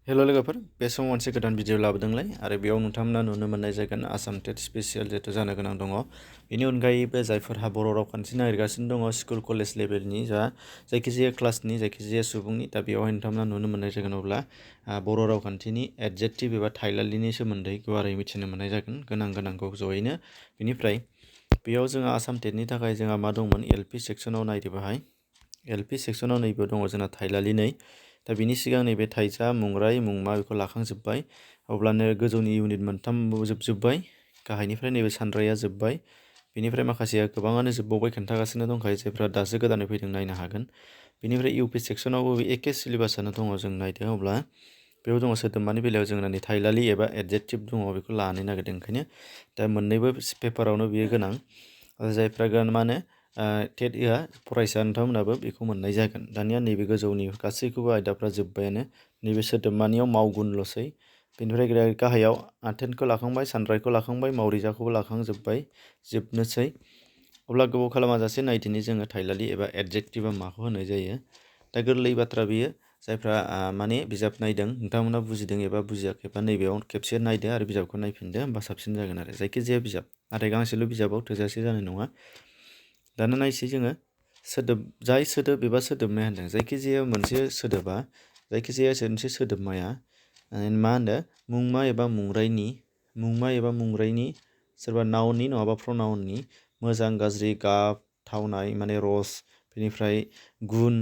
हेल' लोगोफोर बे समाव मोनसे गोदान भिडिअ लाबोदोंलाय आरो बेयाव नोंथांमोना नुनो मोननाय जागोन आसाम टेट स्पेसियेल जिहेथु जानो गोनां दङ बेनि अनगायैबो जायफोरहा बर' रावखान्थि नागिरगासिनो दङ स्कुल कलेज लेभेलनि जायखिजाया क्लासनि जायखिजाया सुबुंनि दा बेवहाय नोंथांमोना नुनो मोननाय जागोन अब्ला बर' रावखान्थिनि एडजेक्टिभ एबा थाइलालिनि सोमोन्दै गुवारै मिथिनो मोननाय जागोन गोनांखौ जयैनो बेनिफ्राय बेयाव जोंहा आसाम टेटनि थाखाय जोंहा मा दंमोन एलपि सेक्सनाव नायदो बाहाय एलपि सेक्सनाव नैबे दङ जोंना थाइलालि नै दा बिनि सिगां नैबे थाइजा मुंराय मुंमा बेखौ लाखांजोब्बाय अब्लानो गोजौनि इउनिट मोनथाम जोबजोब्बाय गाहायनिफ्राय नैबे सानराया जोब्बाय बेनिफ्राय माखासेया गोबाङानो जोबबावबाय खोन्थागासिनो दंखायो जायफ्रा दासो गोदानै फैदों नायनो हागोन बेनिफ्राय इउपि सेक्सनावबो एखे सिलेबासानो दङ जों नायदो अब्ला बेयाव दङ सोदोबमानि बेलायाव जोंना नै थाइलालि एबा एडजेक्टिभ दङ बेखौ लानो नागिरदों ओंखायनो दा मोननैबो पेपारावनो बियो गोनां जायफ्रा मा होनो टेट होआ फरायसा नोंथांमोनाबो बेखौ मोननाय जागोन दानिया नैबे गोजौनि गासैखौबो आयदाफ्रा जोब्बायानो नैबे सोदोबमानियाव मावगुनल'सै बेनिफ्राय गाहायाव आथेनखौ लाखांबाय सानरायखौ लाखांबाय मावरिजाखौबो लाखांजोब्बाय जोबनोसै अब्ला गोबाव खालामाजासे नायदिनि जोङो थाइलालि एबा एडजेक्टिभा माखौ होनाय जायो दा गोरलै बाथ्रा बेयो जायफ्रा माने बिजाब नायदों नोंथांमोना बुजिदों एबा बुजियाखैबा नैबेयाव खेबसे नायदो आरो बिजाबखौ नायफिनदो होमबा साबसिन जागोन आरो जायखिजाया बिजाब नाथाय गांसेल' बिजाबाव थोजासे जानाय नङा दाना नायसै जोङो जाय सोदोब एबा सोदोबमाया होनदों जायखिजाया मोनसे सोदोबा जायखिजाया मोनसे सोदोबमाया मा होनदों मुंमा एबा मुंरायनि सोरबा नाउननि नङाबा प्रनाउननि मोजां गाज्रि गाब थावनाय माने रस बेनिफ्राय गुन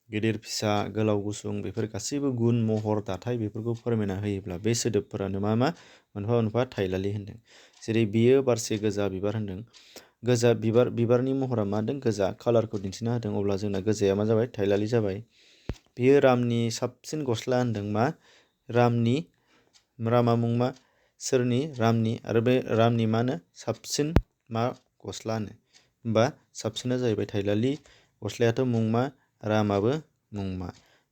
गिदिर फिसा गोलाव गुसुं बेफोर गासैबो गुन महर दाथाय बेफोरखौ फोरमायना होयोब्ला बे सोदोबफोरानो मा मोनफा मोनफा थाइलालि होनदों जेरै बियो बारसे गोजा बिबार होनदों गोजा बिबारनि महरा मा होनदों गोजा कालारखौ दिन्थिना होदों अब्ला जोंना गोजाया मा जाबाय थाइलालि जाबाय बियो रामनि साबसिन गस्ला होनदों मा रामा मुंमा सोरनि रामनि आरो बे रामनि मा होनो साबसिन मा गस्ला होनो होमबा साबसिना जाहैबाय थाइलालि गस्लायाथ' मुंमा रामाबो मुंमा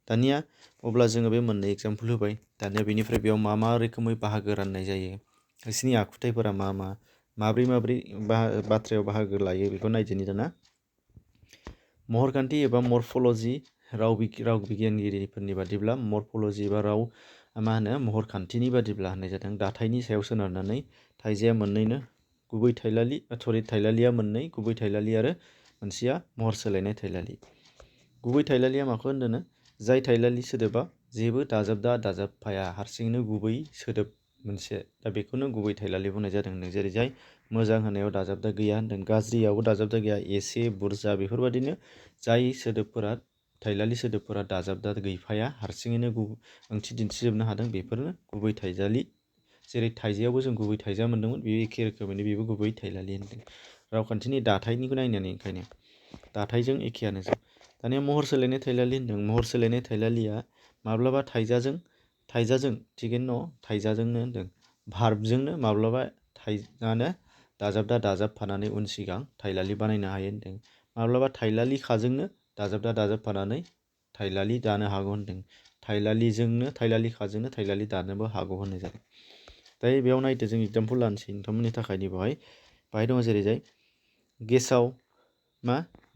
दानिया अब्ला जोङो बे मोननै एग्जाम्पल होबाय दानिया बेनिफ्राय बेयाव मा रोखोमै बाहागो राननाय जायो बिसोरनि आखुथायफोरा माब्रै बाथ्रायाव बाहागो लायो बेखौ नायदिनि दाना महरखान्थि एबा मर्फोल'जि राव बिगियानगिरिफोरनि बादिब्ला मर्फोल'जि एबा राव महरखान्थिनि बादिब्ला होननाय जादों दाथायनि सायाव सोनारनानै थाइजाया मोननैनो गुबै थाइलालि थाइलालिया मोननै गुबै थाइलालि आरो मोनसेया महर सोलायनाय थाइलालि गुबै थाइलालिया माखौ होनदों जाय थाइलालि सोदोबा जेबो दाजाबफाया हारसिङैनो गुबै सोदोब मोनसे दा बेखौनो गुबै थाइलालि बुंनाय जादों होनदों जेरै जाय मोजां होनायाव दाजाबदा गैया होनदों गाज्रियावबो दाजाबदा गैया एसे बुरजा बेफोरबायदिनो जाय सोदोबफोरा थाइलालि सोदोबफोरा दाजाबदा गैफाया हारसिङैनो ओंथि दिन्थिजोबनो हादों बेफोरनो गुबै थाइजालि जेरै थाइजायावबो जों गुबै थाइजा मोन्दोंमोन बे एखे रोखोमैनो बेबो गुबै थाइलालि होनदों रावखान्थिनि दाथायनिखौ नायनानै ओंखायनो दाथायजों एखेयानो जों दानिया महर सोलायनाय थाइलालि होनदों महर सोलायनाय थाइलालिया माब्लाबा थाइजाजों थिगैनो दङ थाइजाजोंनो होनदों भार्बजोंनो माब्लाबा दाजाबफानानै उन सिगां थाइलालि बानायनो हायो होनदों माब्लाबा थाइलालिखाजोंनो दाजाबफानानै थाइलालि दानो हागौ होनदों थाइलालिखाजोंनो थाइलालि दानोबो हागौ होननाय जादों दायो बेयाव नायदो जों एग्जाम्पल लानोसै नोंथांमोननि थाखायनि बाहाय दङ जेरै जाय गेसाव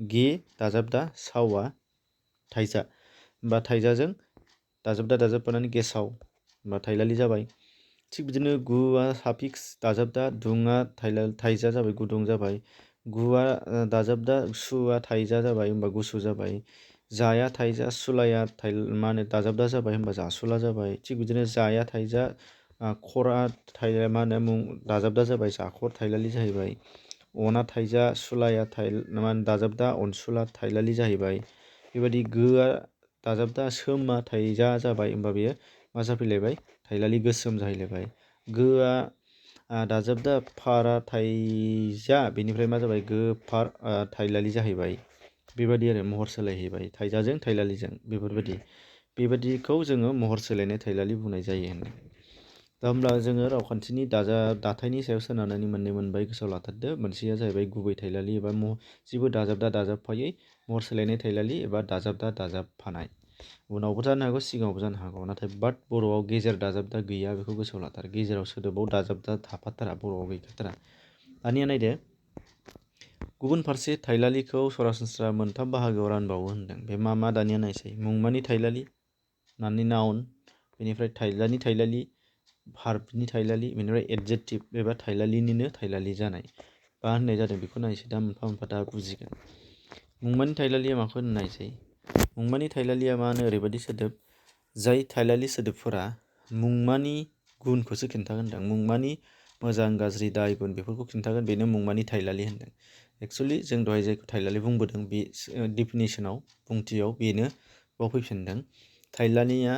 गे दाजाबदा सावा थाइजा होमबा थाइजाजों दाजाबफानानै गेसाव होमबा थाइलालि जाबाय थिग बिदिनो गुआ साफिक्स दाजाबदा दुङा थाइजा जाबाय गुदुं जाबाय गुआ दाजाबदा सुआ थाइजा जाबाय होमबा गुसु जाबाय जाया थाइजा सुलाया दाजाबदा जाबाय होमबा जासुला जाबाय थिग बिदिनो जाया थाइजा खरा दाजाबदा जाबाय जाखर थाइलालि जाहैबाय अना थाइजा सुलाया दाजाबदा अनसुला थाइलालि जाहैबाय बेबायदि गोआ दाजाबदा सोमा थाइजा जाबाय होमबा बेयो मा जाफैलायबाय थाइलालि गोसोम जाहैलायबाय गोआ दाजाबदा फारा थाइजा बेनिफ्राय मा जाबाय गोफार थाइलालि जाहैबाय बेबायदि आरो महर सोलायहैबाय थाइजाजों थाइलालिजों बेबायदिखौ जोङो महर सोलायनाय थाइलालि बुंनाय जायो होनदों दा होमब्ला जोङो रावखान्थिनि दाथायनि सायाव सोनारनानै मोनबाय गोसोआव लाथारदो मोनसेया जाहैबाय गुबै थाइलालि एबा जेबो दाजाबफायै महर सोलायनाय थाइलालि एबा दाजाबफानाय उनावबो जानो हागौ सिगाङावबो जानो हागौ नाथाय बर'आव गेजेर दाजाबदा गैया बेखौ गोसोआव लाथार गेजेराव सोदोबाव दाजाबदा थाफाथारा बर'आव गैखाथारा दानिया नायदो गुबुन फारसे थाइलालिखौ सरासनस्रा मोनथाम बाहागोआव रानबावो होनदों बे मा दानिया नायसै मुंमानि थाइलालि नाउन बेनिफ्राय थाइलानि थाइलालि, भार्बनि थाइलालि, बेनिफ्राय एडजेक्टिभ एबा थाइलालिनिनो थाइलालि जानाय बा होननाय जादों। बेखौ नायसै दा मोनफा मोनफा दा बुजिगोन। मुंमानि थाइलालिया माखौ होनो नायसै। मुंमानि थाइलालिया मा होनो ओरैबायदि सोदोब जाय थाइलालि सोदोबफोरा मुंमानि गुनखौसो खिन्थागोन होनदों। मुंमानि मोजां गाज्रि दाय गुन बेफोरखौ खिन्थागोन, बेनो मुंमानि थाइलालि होनदों। एक्सुवेलि जों दहाय जायखौ थाइलालि बुंबोदों बे डिफिनिसनाव बुंथियाव बेनो बाव फैफिनदों। थाइलालिया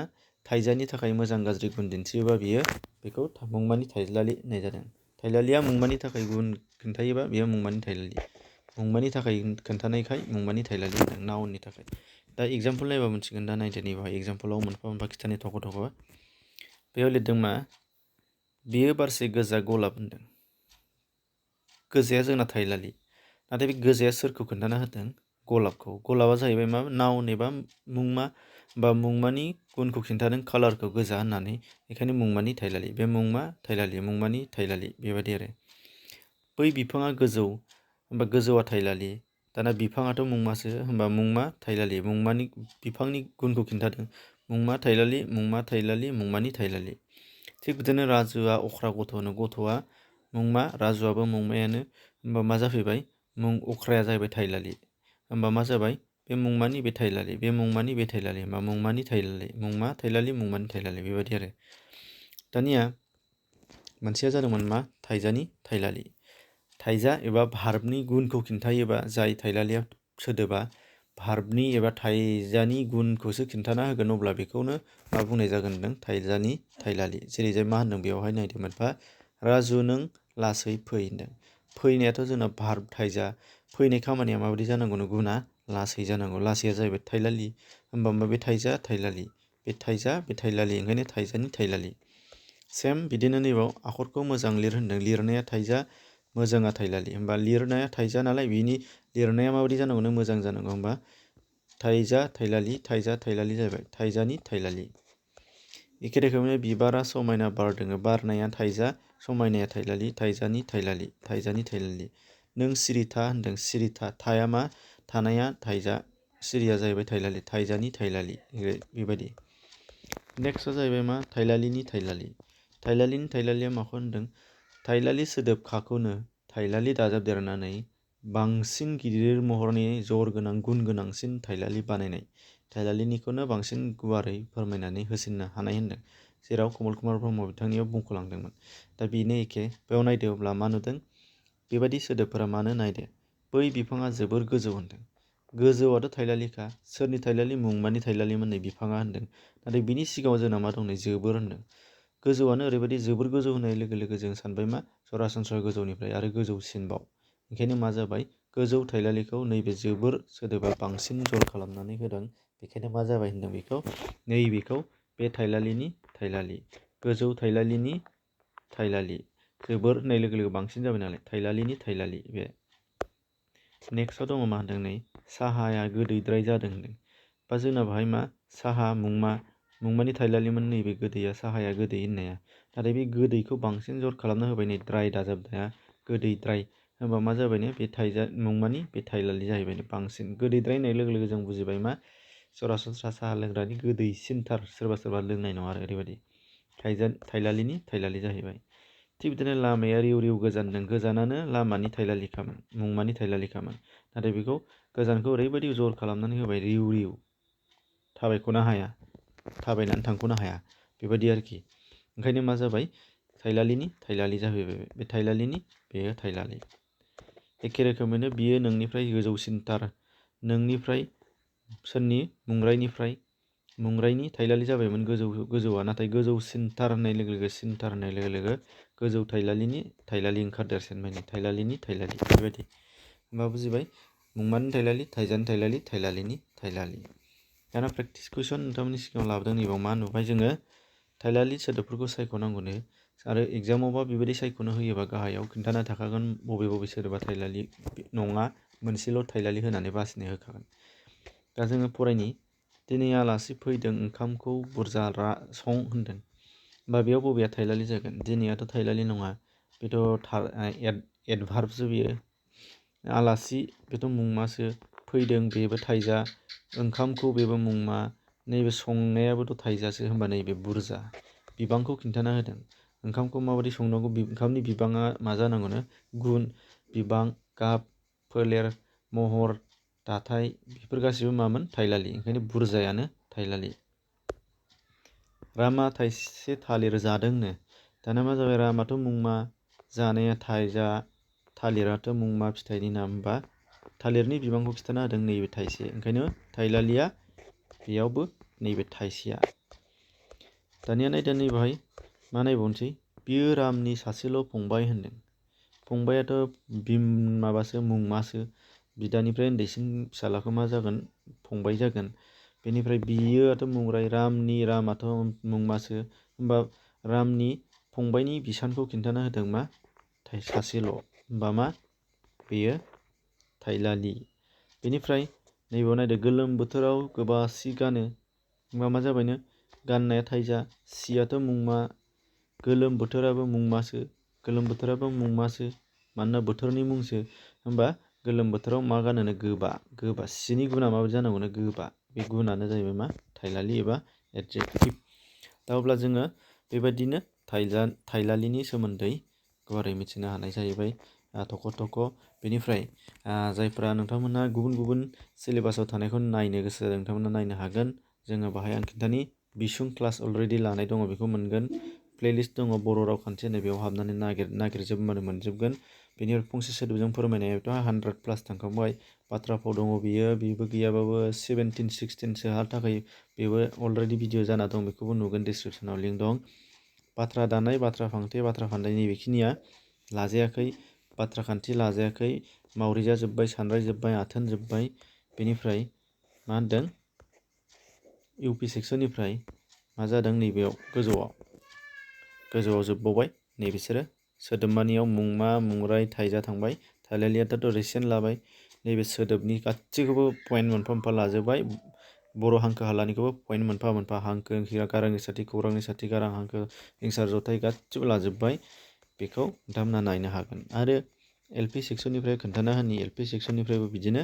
थाइजानि थाखाय मोजां गाज्रि गुन दिन्थियोबा बियो बेखौ मुंमानि थाइलालि होननाय जादों। थाइलालिया मुंमानि थाखाय गुन खिन्थायोबा बेयो मुंमानि थाइलालि। मुंमानि थाखाय खोन्थानायखाय मुंमानि थाइलालि होनदों, नाउननि थाखाय। दा एग्जाम्पल नायबा मोनसिगोन। दा नायदो नैबेहाय एग्जाम्पलाव मोनफा मोनफा खिथानि थख' थख'। बेयाव लिरदों मा बेयो बारसे गोजा गलाब होनदों। गोजाया जोंना थाइलालि, नाथाय बे गोजाया सोरखौ खोन्थाना होदों? गलाबखौ। गलाबा जाहैबाय मा नाउन एबा मुंमा बा मुंमानि गुनखौ खिन्थादों कालारखौ गोजा होननानै, बेखायनो मुंमानि थाइलालि। बे मुंमा थाइलालि, मुंमानि थाइलालि बेबायदि आरो। बै बिफाङा गोजौ होमबा गोजौआ थाइलालि। दाना बिफाङाथ' मुंमासो होमबा मुंमा थाइलालि, मुंमानि बिफांनि गुनखौ खिन्थादों। मुंमा थाइलालि, मुंमा थाइलालि, मुंमानि थाइलालि। थिग बिदिनो राजुआ अख्रा गथ'नो, गथ'आ मुंमा, राजुआबो मुंमायानो, होमबा मा जाफैबाय अख्राया जाहैबाय थाइलालि। होमबा मा जाबाय बे मुंमानि बे थाइलालि, बे मुंमानि बे थाइलालि, होमबा मुंमानि थाइलालि, मुंमा थाइलालि, मुंमानि थाइलालि बेबायदि आरो। दानिया मोनसेया जादोंमोन मा थाइजानि थाइलालि। थाइजा एबा भार्बनि गुनखौ खिन्थायोबा जाय थाइलालिया सोदोबा भार्बनि एबा थाइजानि गुनखौसो खिन्थाना होगोन, अब्ला बेखौनो मा बुंनाय जागोन होनदों थाइजानि थाइलालि। जेरैजाय मा होनदों बेवहाय नायदो मोनफा, राजु नों लासै फै होनदों। फैनायाथ' जोंना भार्ब थाइजा, फैनाय खामानिया माबायदि जानांगौनो गुना लासै जानांगौ। लासैया जाहैबाय थाइलालि, होमबा बे थाइजा थाइलालि, बे थाइजा बे थाइलालि, ओंखायनो थाइजानि थाइलालि। सेम बिदिनो नैबाव आखरखौ मोजां लिर होनदों। लिरनाया थाइजा, मोजाङा थाइलालि। होमबा लिरनाया थाइजा नालाय बिनि लिरनाया माबायदि जानांगौनो मोजां जानांगौ। होमबा थाइजा थाइलालि, थाइजा थाइलालि जाहैबाय थाइजानि थाइलालि। एखे रोखोमैनो बिबारा समायना बारदों, बारनाया थाइजा, समायनाया थाइलालि, थाइजानि थाइलालि, थाइजानि थाइलालि। नों सिरि था होनदों, सिरिथा, थाया मा थानाया थाइजा, सिरिया जाहैबाय थाइलालि, थाइजानि थाइलालि बेबायदि। नेक्स्टआ जाहैबाय मा थाइलालिनि थाइलालि। थाइलालिनि थाइलालिया माखौ होनदों? थाइलालि सोदोब खाखौनो थाइलालि दाजाबदेरनानै बांसिन गिदिर महरनि जर गोनां गुन गोनांसिन थाइलालि बानायनाय। थाइलालिनिखौनो बांसिन गुवारै फोरमायनानै होसिननो हानाय होनदों, जेराव कमल कुमार ब्रह्म बिथांनियाव बुंख'लांदोंमोन। दा बेनो एखे। बेयाव नायदो अब्ला मा नुदों? बेबायदि सोदोबफोरा मानो नायदो। बै बिफाङा जोबोर गोजौ होनदों। गोजौआथ' थाइलालिखा। सोरनि थाइलालि? मुंमानि थाइलालि मोननै बिफाङा होनदों। नाथाय बिनि सिगाङाव जोंना मा दं? जोबोर होनदों। गोजौआनो ओरैबायदि जोबोर गोजौ होनाय लोगो लोगो जों सानबाय मा सरासनस्रा गोजौनिफ्राय आरो गोजौसिनबाव। ओंखायनो मा जाबाय गोजौ थाइलालिखौ नैबे जोबोर सोदोबा बांसिन जर खालामनानै होदों। बेखायनो मा जाबाय होनदों बेखौ नैबेखौ बे थाइलालिनि थाइलालि, गोजौ थाइलालिनि थाइलालि, जोबोर होननाय लोगो लोगो बांसिन जाबाय नालाय थाइलालिनि थाइलालि बे। नेक्स्टआव दङ मा होनदों नै साहाया गोदैद्राय जादों होनदों। बा जोंना बाहाय मा साहा मुंमानि थाइलालिमोन नैबे गोदैया, साहाया गोदै होननाया। नाथाय बे गोदैखौ बांसिन जर खालामना होबाय नै द्राय दाजाबदाया, गोदैद्राय। होमबा मा जाबायनो बे मुंमानि बे थाइलालि जाहैबाय बांसिन। गोदैद्राय होननाय लोगो लोगो जों बुजिबाय मा सरासनस्रा साहा लोंग्रानि गोदैसिनथार सोरबा सोरबा लोंनाय नङा आरो ओरैबायदि। थाइलालिनि थाइलालि जाहैबाय। थिग बिदिनो लामाया रिउ रिउ गोजान होनदों। गोजानानो लामानि थाइलालिखामोन, मुंमानि थाइलालिखामोन। नाथाय बेखौ गोजानखौ ओरैबायदि जर खालामनानै होबाय रिउ रिउ, थाबायख'नो हाया, थाबायनानै थांख'नो हाया बेबायदि आरोखि। ओंखायनो मा जाबाय थाइलालिनि थाइलालि जाहैबाय। बे थाइलालिनि बेयो थाइलालि। एखे रोखोमैनो बियो नोंनिफ्राय गोजौसिनथार, नोंनिफ्राय सोरनि? मुंराइनि थाइलालि जाबायमोन गोजौआ, नाथाय गोजौसिनथार होननाय लोगो लोगो सिनथार होननाय लोगो लोगो गोजौ थाइलालिनि थाइलालि ओंखारदेरसिनबाय थाइलालिनि थाइलालि बेबायदि। होमबा बुजिबाय मुंमानि थाइलालि, थाइजानि थाइलालि, थाइलालिनि थाइलालि। दाना प्रेक्टिस कुइसन नोंथांमोननि सिगाङाव लाबोदों। नैबाव मा नुबाय जोङो थाइलालि सोदोबफोरखौ सायख'नांगौनो, आरो एग्जामावबा बेबायदि सायख'नो होयोबा गाहायाव खिन्थाना थाखागोन बबे बबे सोदोबा थाइलालि नङा, मोनसेल' थाइलालि होनानै बासिनो होखागोन। दा जोङो फरायनि। दिनै आलासि फैदों, ओंखामखौ बुरजा सं होनदों। होमबा बेयाव बबेया थाइलालि जागोन? दिनैयाथ' थाइलालि नङा, बेथ' एडभार्बसो बेयो। आलासि बेथ' मुंमासो, फैदों बेबो थाइजा, ओंखामखौ बेबो मुंमा, नैबे संनायाबोथ' थाइजासो होमबा नैबे बुरजा बिबांखौ खिन्थाना होदों। ओंखामखौ माबायदि संनांगौ ओंखामनि बिबाङा मा जानांगौनो गुन बिबां गाब फोलेर महर दाथाय बेफोर गासिबो मामोन थाइलालि ओंखायनो बुरजायानो थाइलालि। रामा थाइसे थालिर जादोंनो दाना मा जाबाय रामाथ' मुंमा जानाया थाइजा थालिराथ' मुंमा फिथाइनि नाम बा थालिरनि बिबांखौ खिन्थाना होदों नैबे थाइसे ओंखायनो थाइलालिया बेयावबो नैबे थाइसेया। दानिया नायदो नै बेवहाय मा नायबावनोसै बियो रामनि सासेल' फंबाय होनदों। फंबायाथ' माबासो मुंमासो बिदानिफ्राय उन्दैसिन फिसालाखौ मा जागोन फंबाय जागोन। बेनिफ्राय बियोआथ' मुंराय रामाथ' मुंमासो होमबा रामनि फंबायनि बिसानखौ खिन्थाना होदों मा सासेल' होमबा मा बेयो थाइलालि। बेनिफ्राय नैबेयाव नायदो गोलोम बोथोराव गोबा सि गानो होमबा मा जाबायनो गाननाया थाइजा सियाथ' मुंमा गोलोम बोथोराबो मुंमासो मानोना बोथोरनि मुंसो होमबा गोलोम बोथोराव मा गानोनो गोबा सिनि गुना माबायदि जानांगौनो गोबा बे गुनानो जाहैबाय मा थाइलालि एबा एडजेक्टिभ। दा अब्ला जोङो बेबायदिनो थाइलालिनि सोमोन्दै गुवारै मिथिनो हानाय जाहैबाय थख' बेनिफ्राय जायफ्रा नोंथांमोनहा गुबुन गुबुन सिलेबासाव थानायखौ नायनो गोसो जादों नोंथांमोना नायनो हागोन। जोङो बाहाय आं खिन्थानि बिसुं क्लास अलरेडि लानाय दङ बेखौ मोनगोन। प्लेलिस्ट दङ बर' रावखान्थि होननाय बेयाव हाबनानै नागिरजोबबानो मोनजोबगोन। बेनिफ्राय फंसे सोदोबजों फोरमायनायाथ' 100+ थांखांबाय। बाथ्रा फाव दङ बेबो गैयाबाबो 17 16सोहा थाखाय बेबो अलरेडि भिडिअ जाना दं बेखौबो नुगोन डिसक्रिपसनाव लिंक दं। बाथ्रा दानाय बाथ्रा फांथे बाथ्रा फान्दाय नैबेखिनिया लाजायाखै बाथ्रा खान्थि लाजायाखै मावरिजा जोब्बाय सानराय जोब्बाय आथोन जोब्बाय। बेनिफ्राय मा होनदों इउपि सेक्सननिफ्राय मा जादों नैबेयाव गोजौआव जोबबावबाय नैबिसोरो सोदोबमानियाव मुंमा मुंराय थाइजा थांबाय थाइलालियाथ' रिसेन्ट लाबाय। नैबे सोदोबनि गासैखौबो पइन्ट मोनफा लाजोब्बाय। बर' हांखो हालानिखौबो पइन्ट मोनफा हांखो गारांनि साथि खौरांनि साथि गारां हांखो रिंसार जथाय गासिबो लाजोब्बाय। बेखौ नोंथांमोनहा नायनो हागोन। आरो एलपि सेक्सननिफ्राय खोन्थाना होनि एलपि सेक्सननिफ्रायबो बिदिनो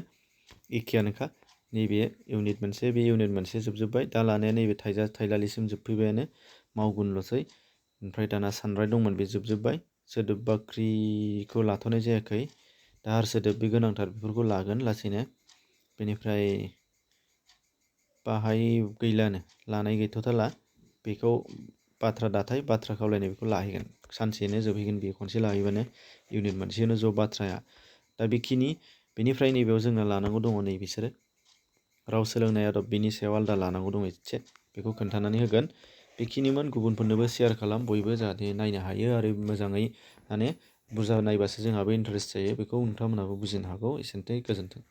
एखेयानोखा नैबे इउनिट मोनसे बे इउनिट मोनसे जोबजोब्बाय दा लानाया नैबे थाइलालिसिम जोबफैबायानो मावगुनल'सै। ओमफ्राय दाना सानराय दंमोन बे जोबजोब्बाय। सोदोब बाख्रिखौ लाथ'नाय जायाखै दाहार सोदोब बे गोनांथार बेफोरखौ लागोन लासैनो। बेनिफ्राय बाहाय गैलानो लानाय गैथ'थारला बेखौ बाथ्रा दाथाय बाथ्रा खावलायनाय बेखौ लाहैगोन सानसेनो जोबहैगोन बेयो खनसे लाहैबानो इउनिट मोनसेयावनो ज' बाथ्राया। दा बेखिनि बेनिफ्राय नैबेयाव जोंना लानांगौ दङ नै बिसोरो राव सोलोंनाय आदब बिनि सायाव आलादा लानांगौ दङ एसे बेखौ खोन्थानानै होगोन। बेखिनिमोन गुबुनफोरनोबो शेयार खालाम बयबो जाहाथे नायनो हायो आरो मोजाङै बुरजा नायबासो जोंहाबो इन्टारेस्ट जायो बेखौ नोंथांमोनहाबो बुजिनो हागौ। एसेनोसै गोजोन्थों।